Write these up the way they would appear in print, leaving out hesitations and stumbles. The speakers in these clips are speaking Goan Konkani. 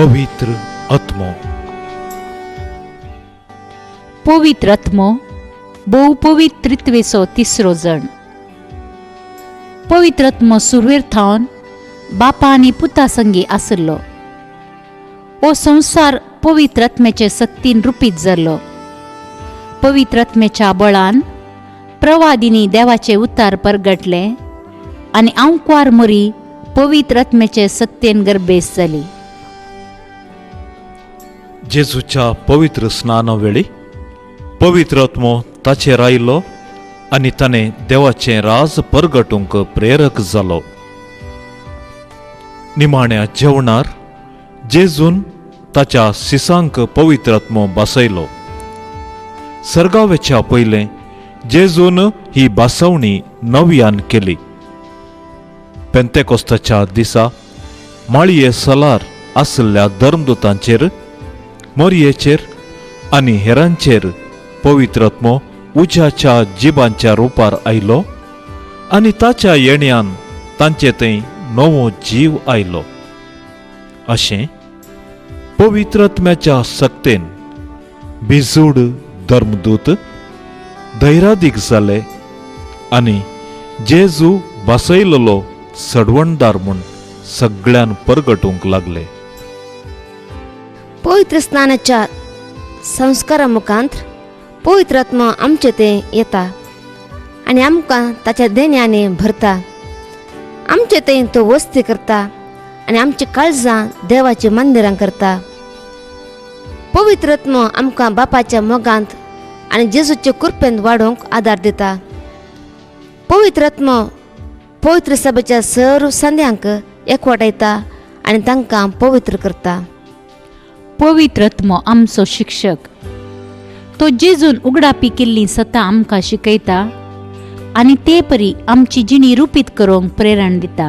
पवित्र आत्मो. पवित्र आत्मो भोव पवित्र त्रित्वेचो तिसरो जण. पवित्र आत्मो सुरवेर थावन बापा आनी पुता संगी आसलो. हो संवसार पवित्र आत्म्याचे सक्तीन रुपीत जाल्लो. पवित्र आत्म्याच्या बळान प्रवादिनी देवाचे उतार परगटले आनी आंकवार मरी पवित्र आत्म्याचे सत्तेन गर्भेस जाली. जेजूच्या पवित्र स्नाना वेळी पवित्र आत्मो ताचेर आयलो आनी ताणें देवाचें राज परगटूंक प्रेरक जालो. निमाण्या जेवणार जेजून ताच्या सिसांक पवित्र आत्मो बसयलो. सर्गावेच्या पयलें जेजून ही बसवणी नव्यान केली. पेंतेकोस्ताच्या दिसा माळये सलार आशिल्ल्या धर्मदूतांचेर, मोरयेचेर आनी हेरांचेर पवित्र आत्मो उज्याच्या जिबांच्या रुपार आयलो आनी ताच्या येण्यान तांचे थंय नवो जीव आयलो. अशें पवित्र आत्म्याच्या सक्तेन भिजूड धर्मदूत धैरादीक जाले आनी जेजू बसयलेलो सडवणदार म्हूण सगळ्यान परगटूंक लागले. पवित्र स्नानाच्या संस्कारा मुखांत पवित्र आत्मा आमचे ते येता आनी आमकां ताच्या देण्याने भरता. आमचे थंय तो वस्ती करता आनी आमची काळजां देवाची मंदिरां करता. पवित्र आत्मा आमकां बापाच्या मोगांत आनी जेजूचे कृपेंत वाडोवंक आदार दिता. पवित्र आत्मा पवित्र सभेच्या सर्व संद्यांक एकवटायता आनी तांकां पवित्र करता. पवित्र आत्मो आमचो शिक्षक. तो जेजून उगडापी केल्ली सतां आमकां शिकयता आनी ते परी आमची जिणी रुपीत करूंक प्रेरण दिता.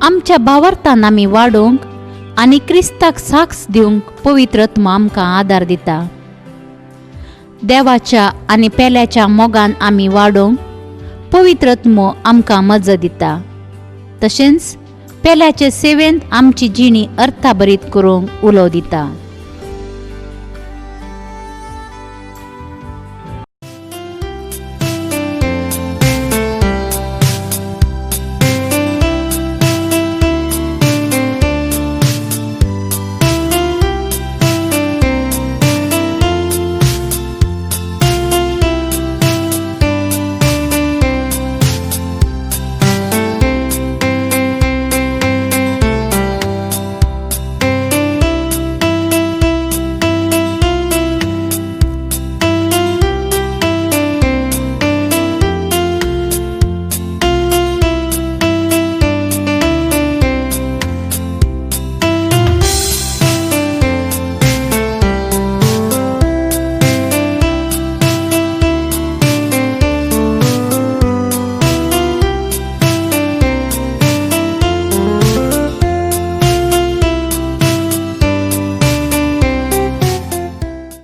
आमच्या भावार्थान आमी वाडोवंक आनी क्रिस्ताक साक्ष दिवंक पवित्र आत्मो आमकां आदार दिता. देवाच्या आनी पेल्याच्या मोगान आमी वाडोवंक पवित्र आत्मो आमकां मजा दिता. तशेंच पेल्याचे सेवेंत आमची जिणी अर्थाभरीत करूंक उलो दिता.